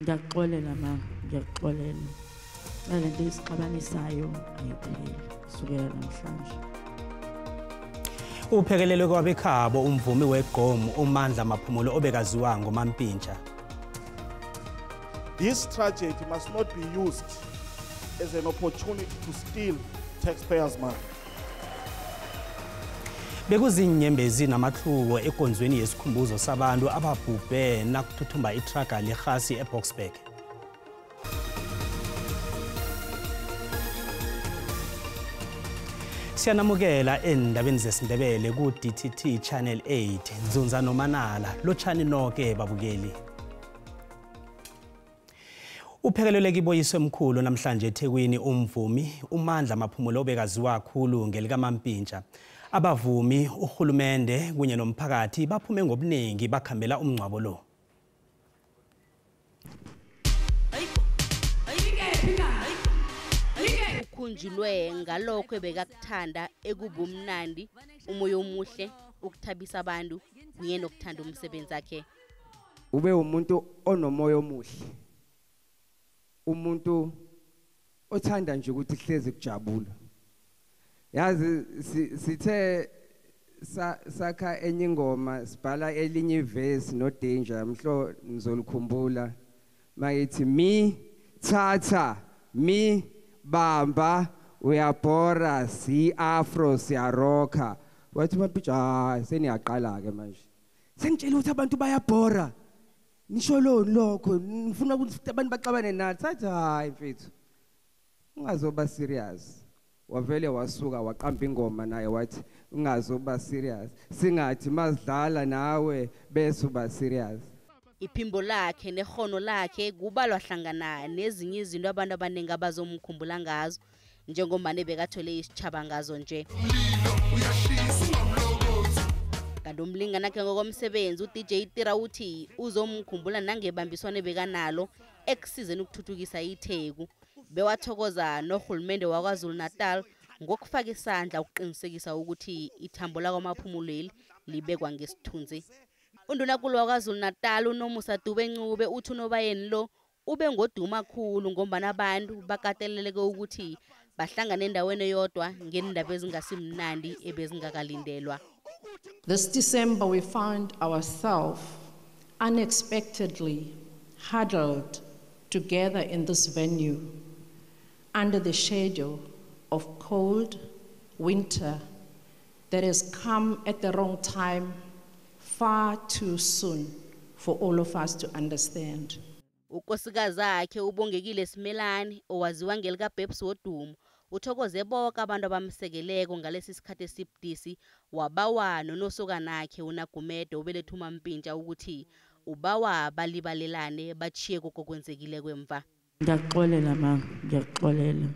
Ngiyakuxolela mama, ngiyakuxolela. Le nto isixabanisayo ayipheli kusukela namhlanje. Uphekelelwe kwabekhabo umvumi wegqom uMandla Maphumulo obekaziwa ngoMampintsha. This tragedy must not be used as an opportunity to steal taxpayers' money. Bekuzinyembezi namahluko ekonzweni yesikhumbuzo sabantu ababhubhe nakuthuthumba itraga lerhasi eBoksburg. Siyanamukela endabeni zesiNdebele ku-DTT Channel 8. Nzunza noManala, lotshani noke babukeli. Uphekelelwe kiboyise omkhulu namhlanje eThekwini umvumi uMandla Maphumulo obekaziwa kakhulu ngelikaMampintsha. Abavumi, uhulumende kunye nomphakathi baphume ngobuningi bakhambela umngcwabo lo. Ukhunjulwe ngalokho ebekakuthanda ekubumnandi, umoya omuhle, ukuthabisa abantu kunye nokuthanda umsebenzi wakhe. Ube umuntu onomoya omuhle. Umuntu othanda nje ukuthi hlezi kujabula. Yazi sithe sakha enye ingoma sibhala elinye ivesi no Danger mhlo nizolukhumbula mayithi mi thatha mi bamba uyabhora si afro siyaroka. Wathi Mampintsha seniyaqala ke manje, sengitshela ukuthi abantu bayabhora, nisho lokho ngifuna ukuthi abantu baxabane nathi. Sathi hayi mfethu ungazoba serious. Wavele wasuka waqamba ingoma naye wathi ungazoba serious, singathi mazidlala nawe bese uba serious. Iphimbo lakhe nekhono lakhe kubalwa hlangana nezinye izinto abantu abaningi abazomkhumbula ngazo njengombane bekathole isitjhaba ngazo nje. Kanti umlingani wakhe ngokomsebenzi uDJ Tira uthi uzomkhumbula nangebambiswano bekanalo ekusizeni ukuthuthukisa iTheku. Bewathokoza nohulumende waKwaZulu-Natal ngokufaka isandla ukuqinisekisa ukuthi ithambo lakwaMaphumulo libekwa ngesithunzi. Undunankulu waKwaZulu-Natal uNomusa Dube-Ncube uthi uNobayeni lo ube ngoduma khulu ngombana abantu bakateleleke ukuthi bahlangane endaweni eyodwa ngeendaba ezingasimnandi ebezingakalindelwa. This December we found ourselves unexpectedly huddled together in this venue under the shadow of cold winter that has come at the wrong time, far too soon for all of us to understand. Unkosikazi akhe uBongekile Simelane owaziwa ngelikaBabes Wodumo uthokoze bonke abantu abamsekeleko ngalesi sikhathi esibudisi, wabawa nonosokanakhe uNagumede obeletha uMampintsha ukuthi ubawa balibalelane bachiye kokwenzekile kwemva. Ngiyakuxolela mama, ngiyakuxolela.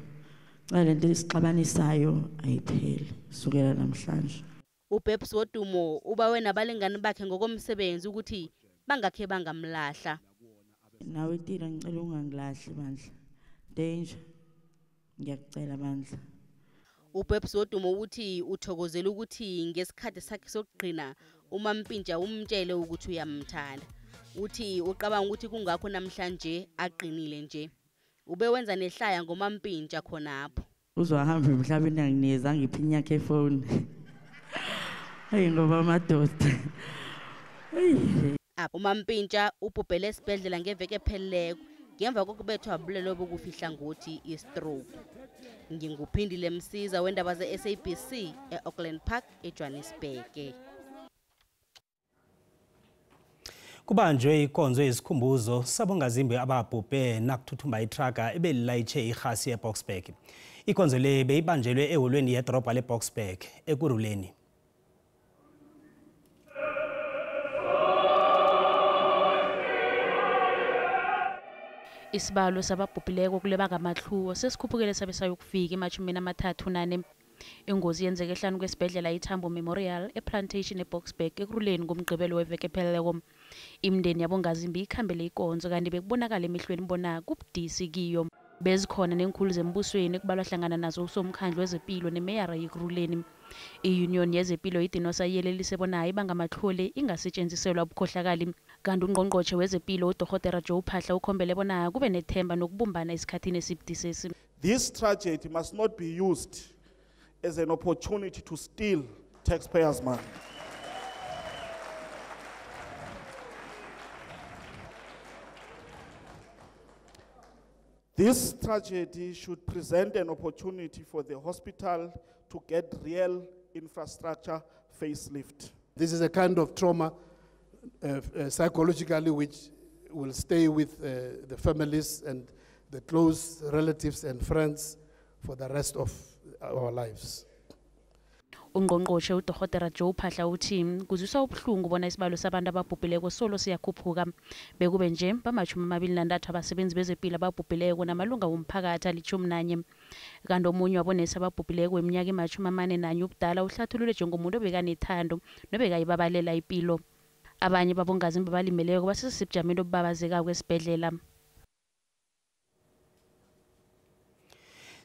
Le nto isixabanisayo ayipheli kusukela namhlanje. uBabes Wodumo ubawe nabalingani bakhe ngokomsebenzi ukuthi bangakhe bangamlahla. Nawe Tira ngicela ungangilahli bandla. Danger, ngiyakucela bandla. uBabes Wodumo uthi uthokozela ukuthi ngesikhathi sakhe sokugcina uMampintsha umtshele ukuthi uyamthanda. Uthi uqabanga ukuthi kungakho namhlanje aqinile nje. Ube wenza nehlaya ngoMampintsha khonapho. Uzohamba emhlabeni anginikeza ngiphi inyakhe efoni. Hayi ngoba amadoda. UMampintsha ubhubhele esibhedlela ngeveke epheleleko ngemva kokubethwa bulelo bokufihla ngothi i-stroke. Nginguphindile Msiza wendaba ze-SABC e-Auckland Park eJohannesburg. Kubanjwe ikonzo yesikhumbuzo sabongazimbi ababhubhe nakuthuthumba itraga ebelilayitshe irhasi eBoksburg. Ikonzo le beyibanjelwe eholweni yedorobha leBoksburg eKurhuleni. Isibalo sababhubhileko kulebanga amahluwo sesikhuphukele sabe sayokufika ema-34. Ingozi yenzeke ehlanu kwesibhedlela iThambo Memorial ePlantation eBoksburg eKurhuleni ngomgqibelo weveke epheleleko. Imindeni yabongazimbi ikhambele ikonzo kanti bekubonakala emehlweni bona kubudisi kiyo. Bezikhona nenkhulu zembusweni ekubalwa hlangana nazo usomkhandlu wezempilo nemeyara yeKurhuleni. I-Union yezepilo iDenosa iyelelise bona ibangamatlhole ingasetshenziselwa ubukhohlakali. Kanti ungqongqotjhe wezepilo uDorhotera Joe Phaahla ukhombele bona kube nethemba nokubumbana esikhathini esibudisesi. This tragedy must not be used as an opportunity to steal taxpayers' money. This tragedy should present an opportunity for the hospital to get real infrastructure facelift. This is a kind of trauma psychologically which will stay with the families and the close relatives and friends for the rest of our lives. Ungqongqotjhe uDorhotera Joe Phaahla uthi kuzwisa ubuhlungu bona isibalo sabantu ababhubhileko solo siyakhuphuka. Bekube nje bama-23 abasebenzi bezepilo ababhubhileko namalunga womphakathi ali-11. Kanti omunye wabonesi ababhubhileko weminyaka ema-41 ubudala uhlathulule njengomuntu obekanethando nobekayibabalela ipilo. Abanye babongazimbi abalimeleko basesebujameni obubabazekako esibhedlela.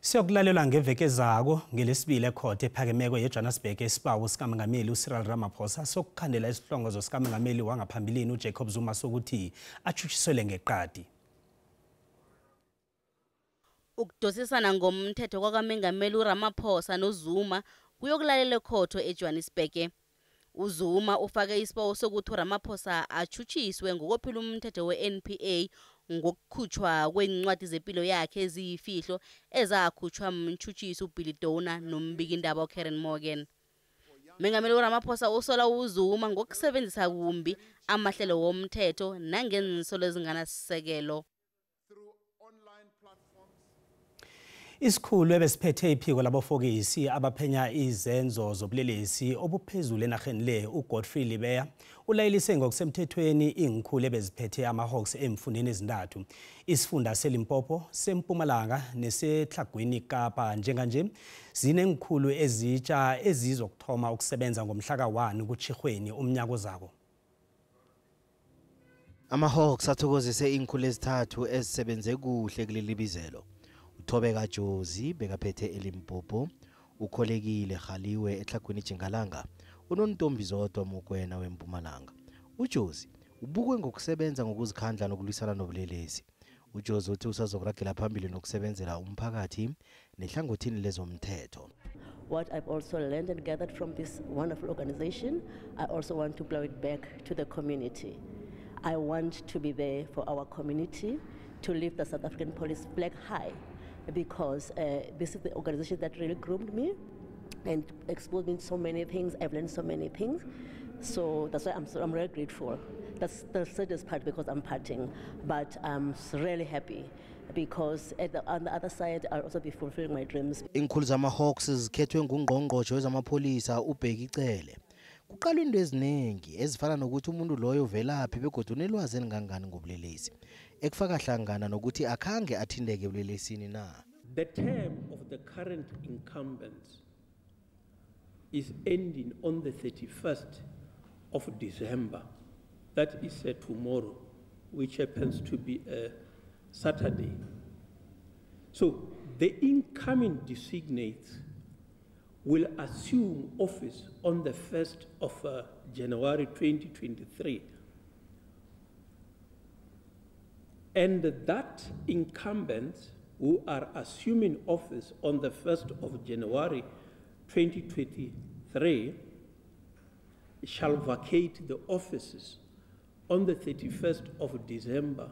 Siyokulalelwa ngeveke ezako ngelesibili ekhothe ephakemeko yeJohannesburg esibawo sikaMengameli uCyril Ramaphosa sokukhandela isihlongozo sikaMengameli wangaphambilini uJacob Zuma sokuthi atshutjhiselwe ngeqadi. Ukudosisana ngomthetho kwakaMengameli uRamaphosa noZuma kuyokulalela ekhotho eJohannesburg. UZuma ufake isibawo sokuthi uRamaphosa atshutjhiswe ngokophila umthetho we-NPA ngokukhutshwa kwencwadi zempilo yakhe eziyifihlo ezakhutshwa mtshutshisi uBilly Downer nombikindaba uKaren Morgan. Mengameli uRamaphosa usola uZuma ngokusebenzisa kumbi amahlelo womthetho nangeensolo ezinganasisekelo. Isikhulu ebesiphethe iphiko labofokisi abaphenya izenzo zobulelesi obuphezulu enarheni le uGodfrey Lebeya ulayelise ngokusemthethweni iinkhulu ebeziphethe ama-Hawks emfundeni ezintathu, isifunda seLimpopo, seMpumalanga neseTlhagwini Kapa. Njenganje zinenkhulu ezitsha ezizokuthoma ukusebenza ngomhla ka-1 kuTjhirhweni umnyaka ozako. Ama-Hawks athokozise iinkhulu ezithathu ezisebenze kuhle kuleli bizelo. Thobeka Jozi bekaphethe eLimpopo, ukholekile Khaliwe eTlhagwini Tjingalanga, uNontombi Zodwa Mokoena weMpumalanga. UJozi ubukwe ngokusebenza ngokuzikhandla nokulwisana nobulelesi. UJozi uthi usazokuragela phambili nokusebenzela umphakathi nehlangothini lezomthetho. What I've also learned and gathered from this wonderful organization, I also want to plow it back to the community. I want to be there for our community, to lift the South African police flag high, because this is the organization that really groomed me and exposed me to so many things. I've learned so many things. So that's why I'm really grateful. That's the saddest part, because I'm parting, but I'm really happy because on the other side, I'll also be fulfilling my dreams. Iinkhulu zama-Hawks zikhethwe ngungqongqotjhe wezamapholisa uBheki Cele. Kuqalwa into eziningi ezifana nokuthi umuntu loyo uvelaphi begodu unelwazi elingangani ngobulelesi, ekufaka hlangana nokuthi akhange athinteke ebulelesini na. The term of the current incumbents is ending on the 31st of December. That is tomorrow, which happens to be a Saturday. So the incoming designates will assume office on the 1st of January 2023. And that incumbents who are assuming office on the 1st of January 2023 shall vacate the offices on the 31st of December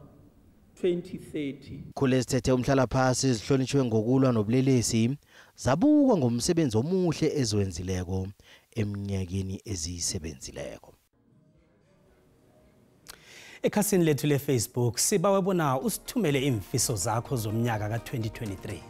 2030. Khule ezithethe umhlalaphasi zihlonitshwe ngokulwa nobulelesi zabukwa ngomsebenzi omuhle eziwenzileko eminyakeni eziyisebenzileko. Ekhasini lethu le-Facebook sibawe bona usithumele iimfiso zakho zomnyaka ka-2023.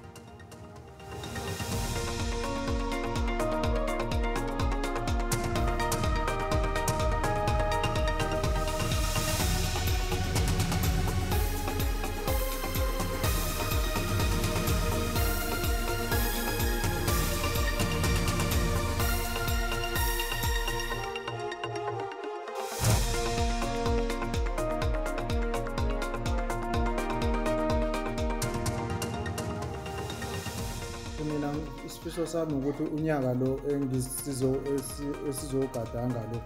Isifiso sami ukuthi unyaka lo esizogadanga lo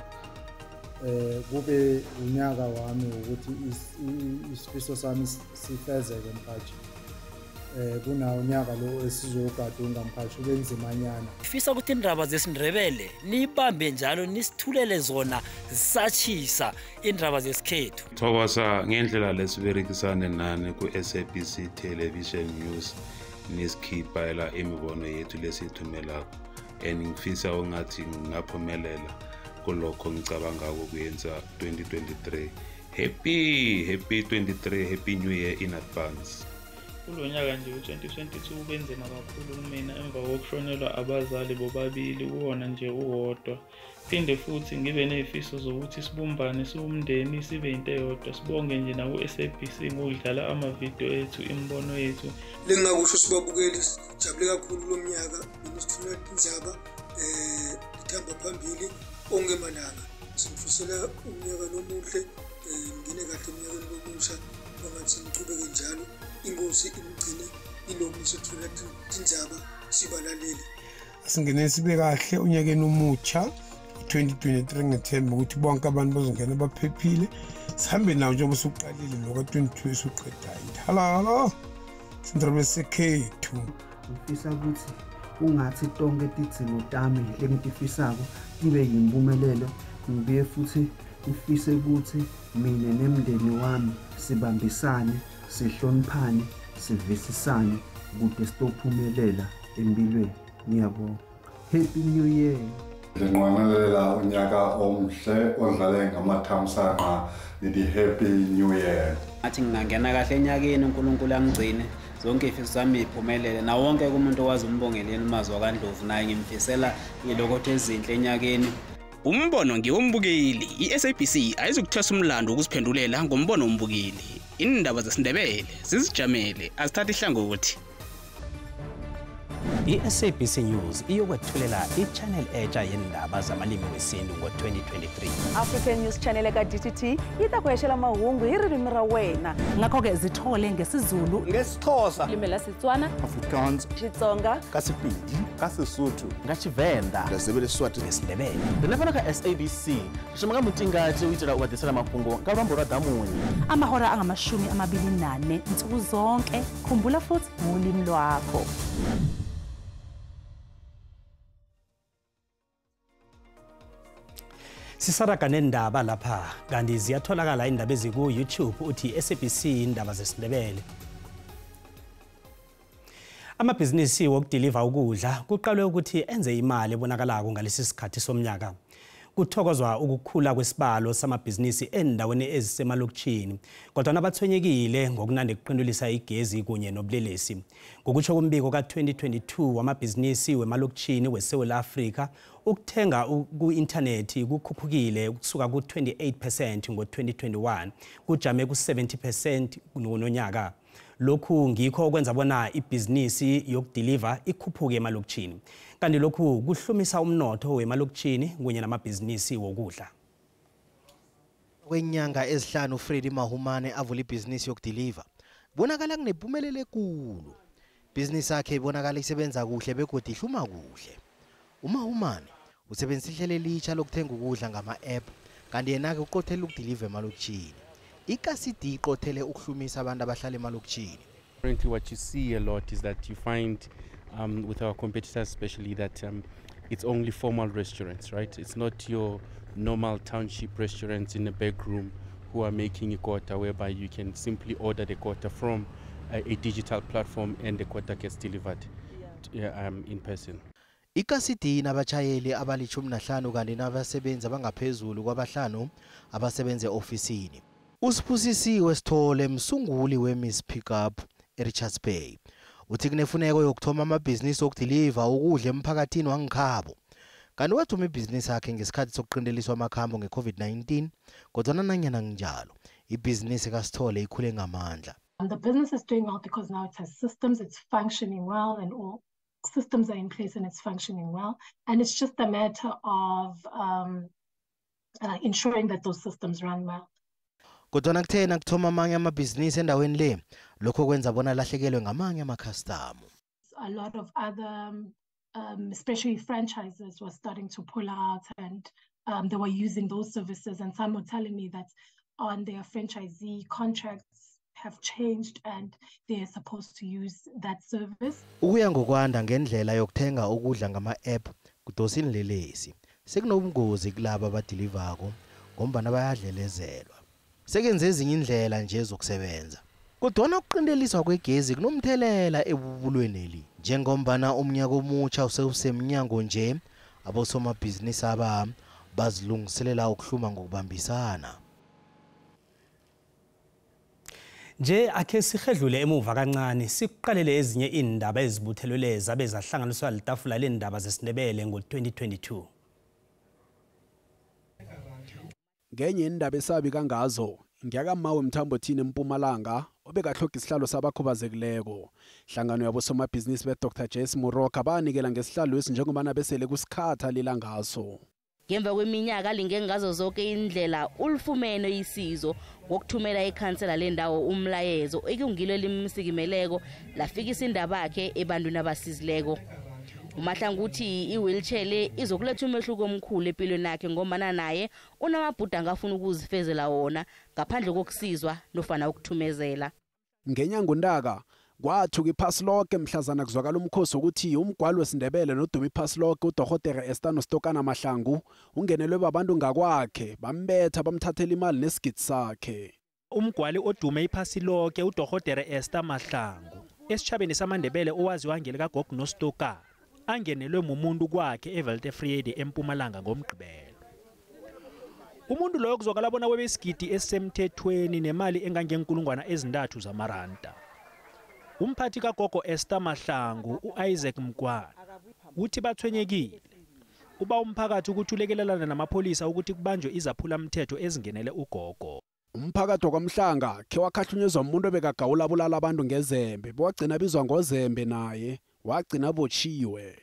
kube unyaka wami ukuthi isifiso sami sifezeke mkhathi. Kuna unyaka lo esizogadunga mkhathi ube nzimanyana. Ngifisa ukuthi indaba zesiNdebele nibambe njalo nisithulele zona zisatshisa indaba zesikhethu. Thokoza ngendlela lesiberekisane nani ku-SABC Television News nisikhipha imibono yethu lesiyithumelako and ngifisa ungathi ngingaphumelela kulokho ngicabanga ukuyenza 2023. Happy happy 23, happy new year in advance. Kulo nyaka nje u-2022 ubenzima kakhulu kumina emva kokushonelwa abazali bobabili kuwona nje uwodwa. Phinde futhi ngibe nezifiso zokuthi sibumbane siwumndeni sibe into eyodwa. Sibonge nje naku-SABC ngokudlala amavidiyo ethu, imibono yethu. Lengingakusho sibabukeli, sijabule kakhulu kulo mnyaka benisithulela indzaba lithamba phambili onke malanga. Sinifisela umnyaka lomuhle, ngene kahle eminyakeni lomusha, kwangathi nichubeke njalo. Inkosi imgcine iloku nisithulela tindzaba sibalalele. Asingene sibe kahle unyakeni omutsha 2023, ngethemba ukuthi bonke abantu bazongena baphephile, sihambe nawo njengoba usuqalile lo ka-22 esuqedayo. Halalo sindrobe sekhethu. Ngifisa ukuthi ungathi tonke tidzingo tami lengitifisako tibe yimpumelelo, ngibuye futhi ngifise ukuthi mina nemndeni wami sibambisane, sihloniphane, sivisisane ukuze sitophumelela empilweni. Ngiyabonga. Happy New Year. Ndinqwenelela unyaka omhle odlale ngamathamsanqa, nithi Happy New Year. Ngathi ngingangena kahle enyakeni, uNkulunkulu angigcine, zonke izifiso zami ziphumelele, nawo wonke umuntu owazi umbongeleni uMazwi kaNdlovu naye ngimfisela ilokotho ezinhle enyakeni. Umbono ngiwombukeli, i-SABC ayizukuthwesa umlando wokuziphendulela ngombono wombukeli. Indaba zesiNdebele zizijamele, azithathi ihlangothi. I-SABC News iyokwethulela i-channel etsha yendaba zamalimi wesintu ngo-2023. African News Channel eka DTT yi ta ku hexela mahungu hi ririmi ra wena. Ngakho-ke zithole ngesiZulu, ngesiXhosa, limi la Setswana, Afrikaans, Xitsonga, ka Sepedi, ka Sesotho, nga Tshivenda, Ndebele, Siswati, ngesiNdebele. Rine fhano kha SABC ri shuma nga mutingati u itela u vha ḓisela mafhungo nga luambo lwa ḓamuni. Amahora angama-24 nsuku zonke. Khumbula futhi ngolimi lwakho. Sisaraga nendaba lapha kanti ziyatholakala indaba eziku-YouTube uthi SABC indaba zesiNdebele. Amabhizinisi wokudiliva ukudla kuqalwe ukuthi enze imali ebonakalako ngalesi sikhathi somnyaka. Kuthokozwa ukukhula kwesibalo samabhizinisi endaweni ezisemalokishini, kodwa nabathwenyekile ngokunande kuqindulisa igezi kunye nobulelesi. Ngokutsho kombiko ka-2022 wamabhizinisi wemalokishini weSouth Africa, ukuthenga ku-inthanethi kukhuphukile ukusuka ku-28% ngo-2021 kujame ku-70% nonyaka. Lokhu ngikho okwenza bona ibhizinisi yokudiliva ikhuphuke emalokishini, kanti lokhu kuhlumisa umnotho wemalokishini kunye namabhizinisi wokudla. Kwenyanga ezihlanu uFreddy Mahumane avula ibhizinisi yokudiliva, bonakala kunempumelelo enkulu. Ibhizinisi yakhe ibonakala isebenza kuhle begodu ihluma kuhle. UMahumane usebenzisa ihlelo elitsha lokuthenga ukudla ngama-app, kanti yena-ke uqothele ukudiliva emalokishini. Ikasi D iqothele ukuhlumisa abantu abahlala emalokishini. Currently what you see a lot is that you find with our competitors especially that it's only formal restaurants, right? It's not your normal township restaurants in a back room who are making a quota, whereby you can simply order the quota from a digital platform and the quota gets delivered in person. Ikasi D inabatshayeli abali-15 kanti nabasebenzi abangaphezulu kwabahlanu abasebenza e-ofisini. Usiphusisiwe Sithole, msunguli we-Miss Pickup eRichards Bay, uthi kunefuneko yokuthoma amabhizinisi okudiliva ukudla emphakathini wangikhabo. Kanti wathoma ibhizinisi yakhe ngesikhathi sokuqinteliswa amakhambo nge-COVID-19, kodwana nanyana kunjalo ibhizinisi kaSithole ikhule ngamandla. The business is doing well because now it has systems, it's functioning well, and all systems are in place and it's functioning well. And it's just a matter of ensuring that those systems run well. Kodwana kuthena kuthoma amanye amabhizinisi endaweni le, lokho kwenza bona lahlekelwe ngamanye amakhastama. A lot of other especially franchises, were starting to pull out, and they were using those services. And some were telling me that on their franchisee contracts have changed and they're supposed to use that service. Ukuya ngokwanda ngendlela yokuthenga ukudla ngama-app kudosa inlelesi. Sekunobungozi kulabo abadilivako ngombana bayadlelezelwa. Sekenze ezinye indlela nje zokusebenza. Kodwana ukuqinteliswa kwegezi kunomthelela ebubulweneli. Njengombana umnyaka omutsha usewusemnyango nje, abosomabhizinisi aba bazilungiselela ukuhluma ngokubambisana. Nje akhe sihedlule emuva kancane siqalele ezinye indaba ezibuthelelwe zabe zahlanganiswa litafula lendaba zesiNdebele ngo-2022. Ngenye indaba esabi kangazo ngiyakamawe Mthambothini eMpumalanga obekahloga isihlalo sabakhubazekileko. Hlangano yabosomabhizinisi be-Dr J.S. Moroka banikela ngesihlalo esi njengobana besele kusikhatha lila ngaso. Ngemva kweminyaka linge ngazo zonke indlela ulifumene isizo ngokuthumela ikhansela lendawo umlayezo ekungilo elimsikimeleko lafikisa indaba yakhe ebantwini abasizileko. uMahlangu uthi i-wheelchair le izokuletha umehluko omkhulu empilweni yakhe ngombana naye unamabhudango afuna ukuzifezela wona ngaphandle kokusizwa nofana ukuthumezela. Ngenyanga uNtaka kwathuka iphasi lonke mhlazana kuzwakala umkhosi ukuthi umgwalo wesiNdebele noduma iphasi lonke uDokotela Esther Nostokana Mahlangu ungenelwe babantu ngakwakhe bambetha bamthathela imali nesigidi sakhe. Umgwali odume iphasi lonke uDokotela Esther Mahlangu esitshabeni samaNdebele owaziwa ngelikaGogo Nostokana angenelwe mumuntu kwakhe eVeltefriede eMpumalanga ngomgqibelo. Umuntu loyo kuzwakala bona webesigidi esisemthethweni nemali engangenkulungwana ezintathu zamaranda. Umphathi kaGogo Esther Mahlangu uIsaac Mgwana uthi bathwenyekile. Uba umphakathi ukuthi ulekelelana namapholisa ukuthi kubanjwe izaphula mthetho ezingenele ugogo. Umphakathi wakwaMhlanga khe wakhahlunyezwa umuntu obekagawula bulala abantu ngezembe, bewagcina bizwa ngozembe naye wagcina botshiwe.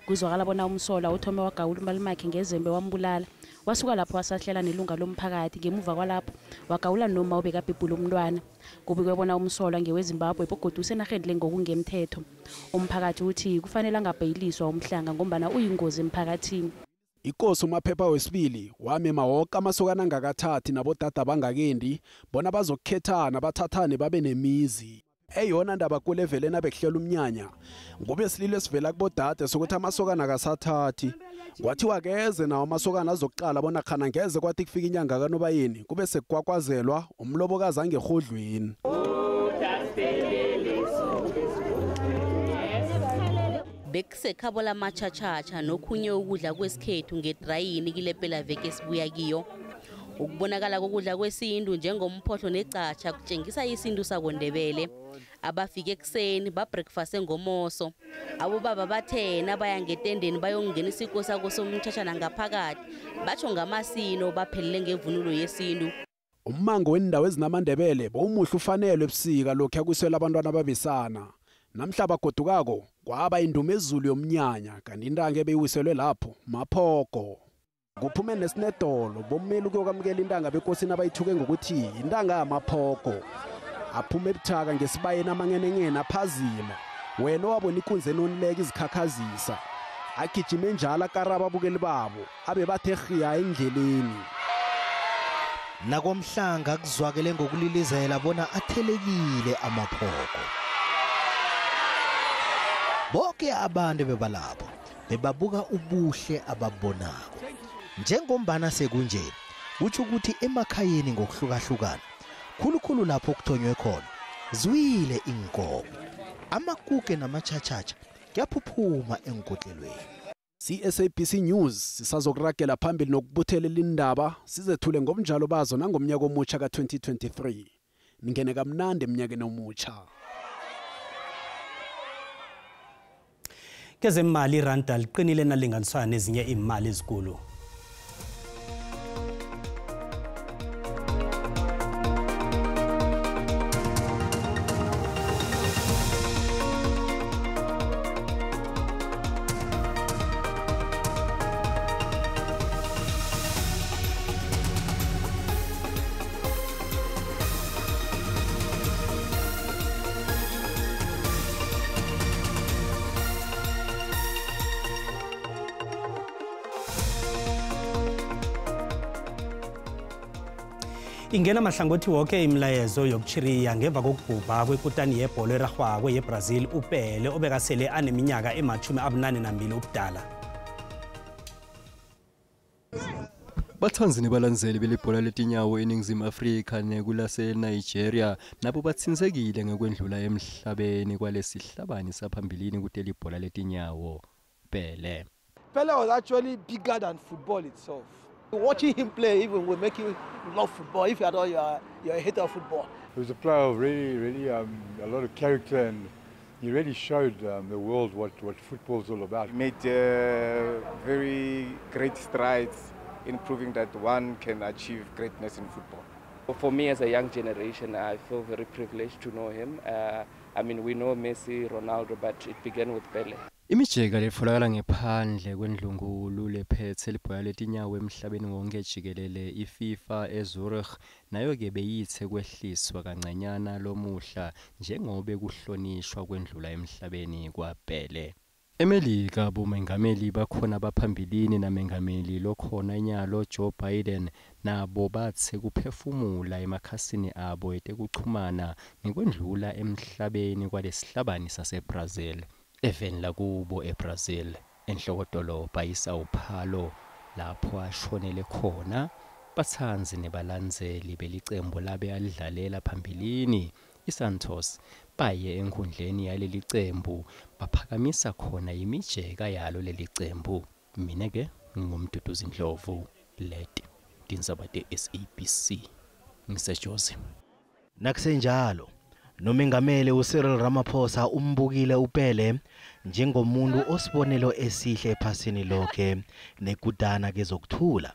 Kuzwakala bona umsola uthome wagawula umalumakhe ngezembe wambulala. Wasuka lapho wasahlela nelunga lomphakathi. Ngemuva kwalapho wagawula noma obekabhibhula umntwana. Kubikwe bona umsolwa ngeweZimbabwe begodu usenarheni le ngokungemthetho. Umphakathi uthi kufanele angabhayiliswa uMhlanga ngombana uyingozi emphakathini. Ikosi uMaphepha wesibili wamema woke amasokana angakathathi nabodada bangakendi bona bazokukhethana bathathane babe nemizi. Eyona ndaba kule vele nabekuhlela umnyanya ngube sililo esivela kubodade sokuthi amasokana akasathathi. Kwathiwa keze nawo amasokana azokuqala bona khana ngeze kwathi kufika inyanga kaNobayeni kube sekukwakwazelwa umlobokazi angerhodlweni. Bekusekhabo lamachachacha nokhunye ukudla kwesikhethu ngedrayini kile veke esibuya kiyo. Ukubonakala kokudla kwesintu njengomphohlo necatsha kutshengisa isintu sakoNdebele. Abafike ekuseni babreakfaste ngomoso. Abobaba bathena baya ngetendeni bayongenisa inkosi somthatshana ngaphakathi. Batsho ngamasino baphelele ngevunulo yesintu. Ummango wendawo ezinamaNdebele bowumuhle ufanelwe ebusika lokhu yakuswela abantwana babisana. Namhla bagodukako kwaba indumezulu yomnyanya kanti intange ebeyiwiselwe lapho maphoko. Kuphume nesinedolo bomeli ukuyokwamukela intanga bekosini abayithuke ngokuthi intanga yamaphoko. Aphume ebuthaka ngesibayeni amangenengene aphazima. Wena owabona ikunzi enonileko izikhakhazisa. Agijime njalo akaraba ababukeli babo abe bathe rhiya endleleni. Nakomhlanga kuzwakele ngokulilizela bona athelekile amaphoko. Bonke abantu bebalapho bebabuka ubuhle ababonako. Njengombana sekunje kutjho ukuthi emakhayeni ngokuhlukahlukana khulukhulu lapho kuthonywe khona zwile inkomo amakuke namachachacha kuyaphuphuma enkotlelweni. CSABC News sisazokuragela phambili nokubuthelela indaba sizethule ngobunjalo bazo nangomnyaka omutsha ka-2023. Ningene kamnandi eminyakeni omutsha. Kezemali iranda liqinile nalinganiswa nezinye imali ezikulu. Ingena mahlangothi wonke imilayezo yokuchiriya ngemva kokubhubha kwekutani yebholo erarhwako yeBrazil uPele obekasele aneminyaka ema-82 ubudala. Bathanzi nebalandzeli belibhola letinyawo eNingizimu Afrika nekulase Nigeria nabo batsinsekile ngekwendlula emhlabeni kwalesihlabani saphambilini kutelibhola letinyawo Pele. Pele was actually bigger than football itself. Watching him play even will make you love football. If you are you're a hater of football. He was a player of really a lot of character, and he really showed the world what football's all about. He made very great strides in proving that one can achieve greatness in football. For me as a young generation, I feel very privileged to know him. I mean, we know Messi, Ronaldo, but it began with Pele. Imijeka letfolakala ngephandle kwendlunkhulu lephethe libhola letinyawo emhlabeni wonke jikelele iFIFA eZurich nayo ke beyithe kwehliswa kancanyana lomuhla njengobe kuhlonishwa kwendlula emhlabeni kwaPele. eMelika bomengameli bakhona baphambilini namengameli lokhona nyalo Joe Biden nabo bathe kuphefumula emakhasini abo etekuchumana ngekwendlula emhlabeni kwalesihlabani saseBrazil. Eveni lakubo eBrazil enhlokodolobha iSao Paulo lapho ashonele khona bathanzi nebalandzeli belicembu labe alidlalela phambilini iSantos baye enkundleni yaleli cembu baphakamisa khona imijeka yalo leli cembu. Mina ke ngumduduzi Ndlovu let tindzaba te-SABC ngiseJozi. Nakusenjalo nomengameli uCyril Ramaphosa umbukile uPele njengomuntu osibonelo esihle ephasini lonke nekudana kezokuthula.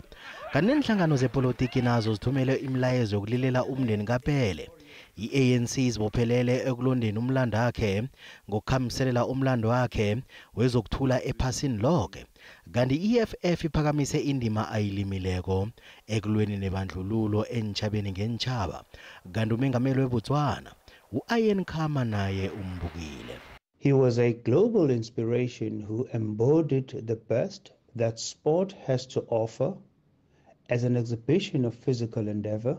Kanti nenhlangano zepolitiki nazo zithumele imilayezo yokulilela umndeni kaPele. I-ANC izibophelele ekulondeni umlando wakhe ngokukhambiselela umlando wakhe wezokuthula ephasini lonke. Kanti i-EFF iphakamise indima ayilimileko ekulweni nebandlululo entshabeni ngentshaba. Kanti umengameli weBotswana u-Ian Khama naye umbukile. He was a global inspiration who embodied the best that sport has to offer as an exhibition of physical endeavor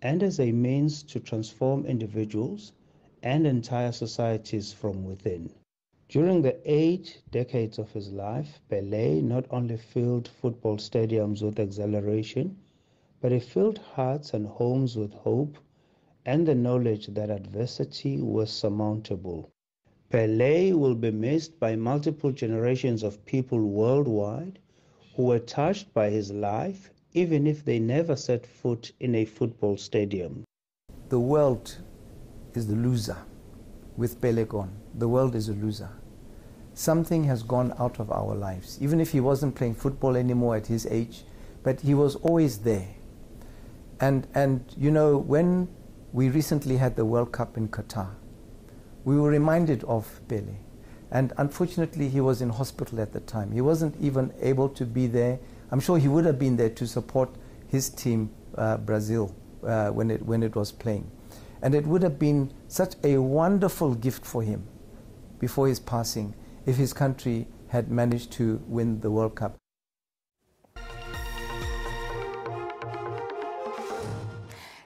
and as a means to transform individuals and entire societies from within. During the 8 decades of his life, Pelé not only filled football stadiums with exhilaration, but he filled hearts and homes with hope and the knowledge that adversity was surmountable. Pelé will be missed by multiple generations of people worldwide who were touched by his life, even if they never set foot in a football stadium. The world is the loser with Pelé gone. The world is a loser. Something has gone out of our lives. Even if he wasn't playing football anymore at his age, but he was always there. And you know, when we recently had the World Cup in Qatar, we were reminded of Pelé. And unfortunately, he was in hospital at the time. He wasn't even able to be there. I'm sure he would have been there to support his team, Brazil, when it was playing. And it would have been such a wonderful gift for him before his passing if his country had managed to win the World Cup.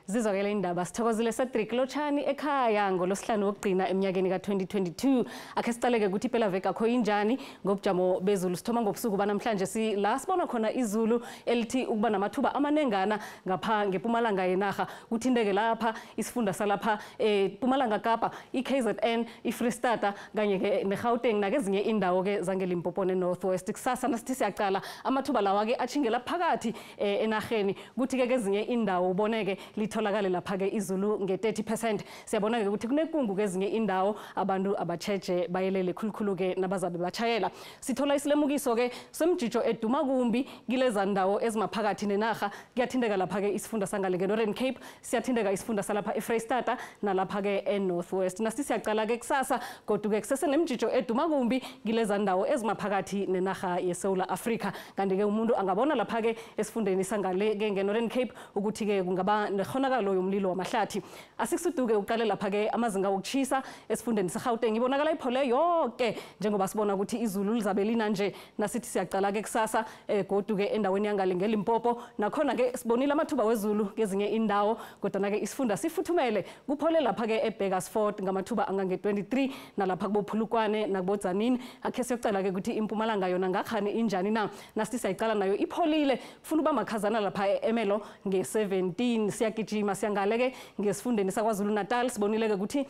Zizwakele indaba sithokozile Cedric Lotshani ekhaya ngolosihlanu wokugcina eminyakeni ka-2022. Akhe sicaleke ukuthi impelaveke akho injani ngobujamo bezulu. Sithoma ngobusuku banamhlanje si la sibona khona izulu elithi ukuba namathuba amanengana ngapha ngePumalanga yenarha, kuthinteke lapha isifunda salapha ePumalanga Kapa, iKZN, iFreystata kanye ke neGauteng nakezinye indawo ke zangeLimpopo neNorth West. Kusasa nasithi siyaqala amathuba lawa ke achingela phakathi enarheni, kuthi ke kezinye indawo uboneke litholakale lapha ke izulu nge-30%. Siyabona ke ukuthi kunekungu kezinye indawo abantu abacheje bayelele khulukhulu ke nabazabe bachayela. Sithola isilemukiso ke semjijo eduma kumbi kileza ndawo ezimaphakathi nenarha. Kuyathindeka lapha ke isifunda sangale nge-Northern Cape, siyathindeka isifunda salapha eFreystata nalapha ke eNorth West. Nasi siyaqala ke kusasa kodwa ke kusese nemjijo eduma kumbi kileza ndawo ezimaphakathi nenarha yeSouth Africa. Kanti ke umuntu angabona lapha ke esifundeni sangale ke nge-Northern Cape ukuthi ke kungaba ngekohlakalo yomlilo wamahlathi. Asikusuduke uqale lapha ke amazinga wokuchisa esifundeni seGauteng ibonakala iphole yonke njengoba sibona ukuthi izulu lizabe lina nje. Nasithi siyaqala ke kusasa godu ke endaweni yangale ngeLimpopo nakhona ke sibonile amathuba wezulu kezinye indawo, kodwa ke isifunda sifuthumele kuphole lapha ke eBakersford ngamathuba angange 23 nalapha kubophulukwane nakubodzanini. Akhe siyokucela ke ukuthi impumalanga yona ngakhani injani na. Nasithi siyaqala nayo ipholile kufuna uba makhazana lapha eMelo nge-17. Siyagijima siyangaleke ngesifundeni saKwaZulu Natal sibonile ke ukuthi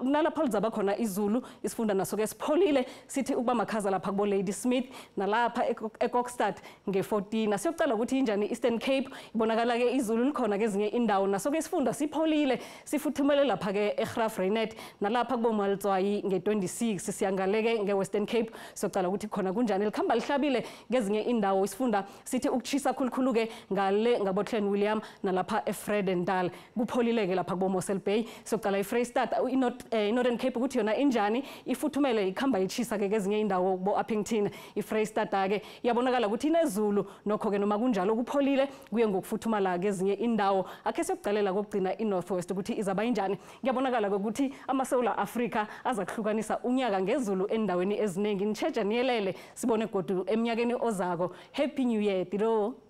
nalapho lizaba khona izulu isifunda naso ke sipholile sithi ukuba makhaza lapha kubo Lady Smith nalapha eKokstad nge-14. Asiyokucela ukuthi injani Eastern Cape ibonakala ke izulu likhona kezinye indawo naso ke isifunda sipholile sifuthumele lapha ke eGraaf-Reinet nalapha kubo Maltswayi nge-26. Siyangaleke nge-Western Cape siyocala ukuthi khona kunjani likhamba lihlabile ngezinye indawo isifunda sithi ukuchisa khulukhulu ke ngale ngabo Clan William nalapha eFredendal kupholile ke lapha kubo Mossel Bay. Siyocala iFreyistata iNorthern Cape ukuthi yona injani ifuthumele ikhamba ichisa ke kezinye indawo bo Upington. iFreyistata ke iyabonakala ukuthi inezulu nokho ke noma kunjalo kupholile kuye ngokufuthumala kezinye indawo. Akhe siyokucalela kokugcina iNorth West ukuthi izaba injani. Kuyabonakala ukuthi amaSouth Africa aza kuhlukanisa unyaka ngezulu endaweni eziningi. Nitsheja niyelele sibone godu eminyakeni ozako. Happy New Year. Tiro.